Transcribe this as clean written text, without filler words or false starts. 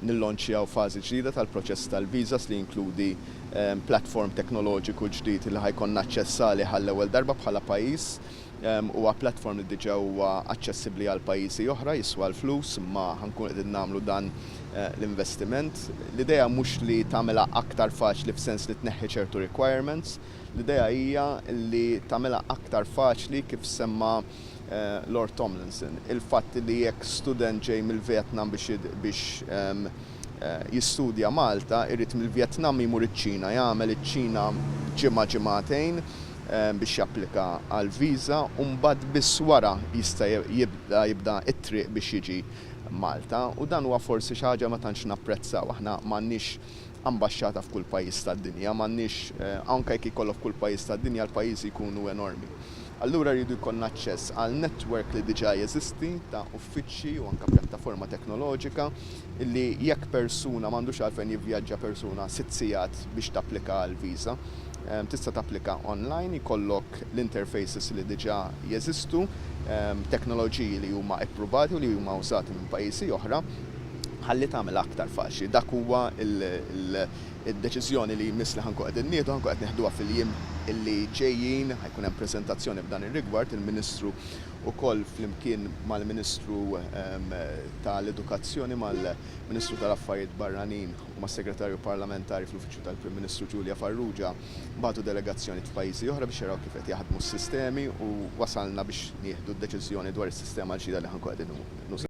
nillonċjaw fażi ġdida tal-proċess tal-visas li jinkludi platform teknoloġiku ġdid li ħa jkollna aċċess għalih għall-ewwel darba bħala pajjiż. Huwa platform li diġà huwa aċċessibbli għal pajjiżi oħra, jiswa l-flus, imma ħa nkunu qegħdin nagħmlu dan l-investiment. L-idea mhux li tagħmilha aktar faċli f'sens li tneħħi ċertu requirements, l-idea hija li tagħmilha aktar faċli kif semma Lord Tomlinson. Il-fatt li jekk student ġej mill-Vietnam biex jistudja Malta, irid mill-Vietnam jmur iċ-Ċina, jagħmel iċ-Ċina ġimgħa ġimgħatejn biex japplika għal viża u mbagħad biss wara jista' jibda jibda t-triq biex jiġi Malta. U dan huwa forsi xi ħaġa ma tantx napprezzaw. Aħna m'għandniex ambaxxata f'kull pajjiż tad-dinja, m'għandniex, anke jekk ikollok f'kull pajjiż tad-dinja, l-pajjiżi jkunu enormi. Allura rridu jkollna aċċess għal network li diġà jeżisti ta' uffiċċji u anke pjattaforma teknoloġika li jekk persuna m'għandux għalfejn jivvjaġġa persuna 6 sigħat biex tapplika għal viża. Tista' tapplika online, jkollok l-interfaces li diġà jeżistu, teknoloġiji li huma ippruvati u li huma użati minn pajjiżi oħra, ħalli tagħmel aktar faċli. Dak huwa il-deċiżjoni li jmiss li ħa nkunu qegħdin nieħdu, ħa nkunu qed neħduha fil-jiem illi ġejjin, ħa jkun hemm preżentazzjoni f'dan ir-rigward, il-Ministru ukoll flimkien mal-Ministru tal-Edukazzjoni, mal-Ministru tal-Affarijiet Barranin u mas-Segretarju Parlamentari fl-Uffiċċju tal-Prim Ministru Julia Farrugia bagħtu delegazzjoni f'pajjiżi oħra biex jaraw kif qed jaħdmu s-sistemi u wasalna biex nieħdu d-deċiżjoni dwar is-sistema ġdida li ħa nkunu qegħdin nużaw.